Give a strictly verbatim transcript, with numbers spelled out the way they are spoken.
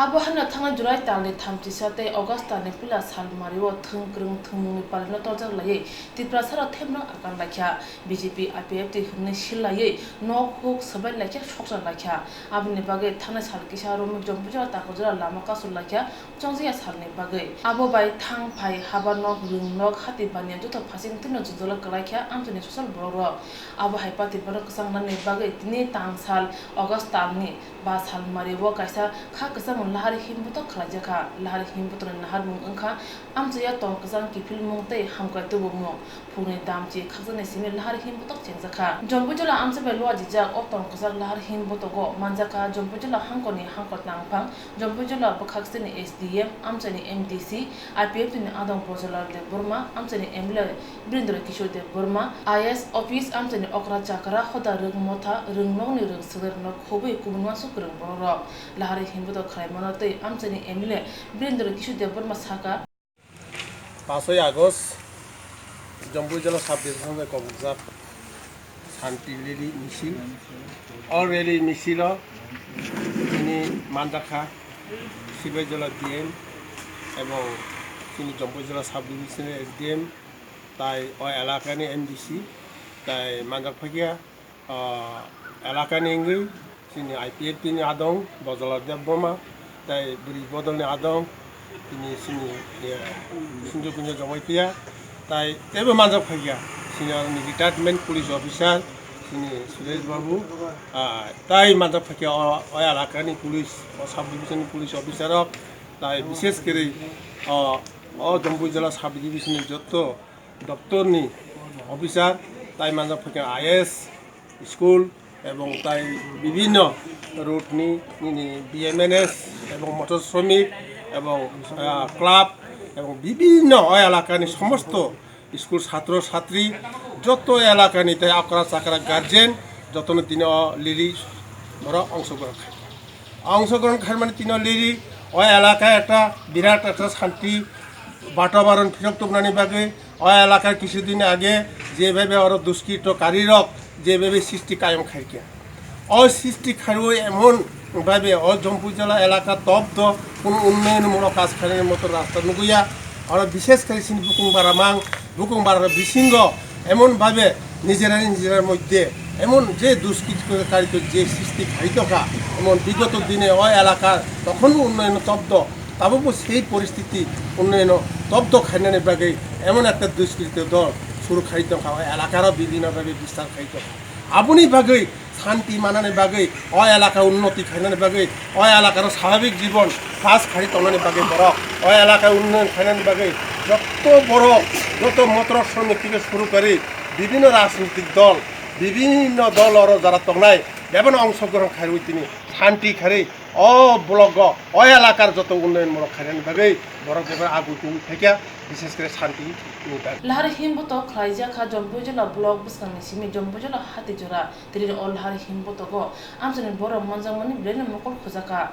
Abo haino thangnai July talni thamchisa tei August talni puila salmario thwng kwrwng thwngmungni palino torjak laiwi Tiprasarok thebno akan laikha. B J P I P F T hwnwi sil laiwi nok huk swbai laikha, soksa laikha. Aboni bagwi thangnai sal kisa romwi Jompuijala Takurjala lama kasur laikha chongjaya salni bagwi. Abo bai thang phai haba nok, rwng nok, hati baniya joto phasing twino jwngjalo kwlaikha amchaini sosal borokrok. Abo hai pa Tiprano kwchangnani bagwi tini tang sal August talni ba salmario kaisa kha kwchangmung lahari himbotok khlaijakha. Lahari himbotokni naharmung wngkha amchaya tong kwchang kiphilmung tei hamkrai tubumung. Phungni damchi khakjaknai simi lahari himbotok chengjakha. Jompuijala amchai bai luajijak o tong kwchak lahari himbotogo manjakha Jompuijala hangkorni hangkor tangphang, Jompuijala bwkhaksini S D M, amchaini M D C, I P F T ni adong Brojalal Debbarma, amchaini M L A Birendra Kishore Debbarma, I A S office amchaini okra chakra, hoda rwng motha, rwng nokni rwng swngnairokno khobwi kubun uansuk kwrwng bororok. Lahari himbotok khlaimano tei amchaini M L A Birendra Kishore Debbarma saka. Pasoi August, Jompuijala sub division bai kobokjak Shanti Rally misil. O rally misilo tini manjakha Sipaijala D M ebong chini Jompuijala sub division S D M, tai o elakani M D C, tai manjak phaikha, ah, elakani wngwi chini I P F T ni adong Bojolal Debbarma, tai bwrwi bodolni adong tini chini, eh, Sinjo Kunjo Jamatia, tai teibo manjak phaikha chini retired police officer chini Suresh Babu, ah, tai manjak phaikha o, o elakani police, o sub division ni police officer rok, tai bishes kwrwi o, o Jompuijala sub division ni joto doptorni officer, tai manjak phaikha I A S, school ebong tai bibhinno road ni nini B M N S ebong motor shramik ebong, ah, club ebong bibhinno o elakani somosto school chhatro chhatri, joto elakani tai okra chakra guardian jotono tini o rally borok ongsogrohon khai. Ongsogrohon khaimani tini o rally o elaka ekta birat ekta shanti batabaron phirok tubunani bagwi, o elaka kisudin age jebhabe oro duskritokarirok jebhabe sristi kayong khaikha, o sristi khaiwi emon bhabe o Jompuijala elaka tobdo, kono unnoyonmulok kaj khainani moto rasta nugwiya. Oro bishes khe chini Bukung Baramang, Bukung Bara bisingo emon bhabe nijera nijera moddhe emon je duskritokarito je sristi khaitokha, emon bigoto dine o elaka tokhonbo unnoyono tobdo, tabukbo sei poristiti unnoyono tobdo khainani bagwi emon ekta duskrito dol suru khai tongkha, o elakaro bibhinno bhabe bistar khai tongkha. Aboni bagwi shanti manani bagwi, o elaka unnoti khainani bagwi, o elakaro swabhabik jibon pass khai tongnani bagwi borok, o elaka unnoyon khainani bagwi joto borok, joto motor shramik theke suru kari bibhinno rajnitik dol, bibhinno dol oro jara tongnai, bebeno ongsogrohon kharwi tini shanti kharwi o block o, o elakar joto unnayonmulok khainani bagwi borok bebeno agwi tongwi phaikha, bishes kore shanti ni bagwi. Lahari himbotok khlaijak kha Jompuijala block bwskangni simi Jompuijala hati jora. Tini o lahari himbotogo amchaini borok manjakmani belaino mokol khujak kha.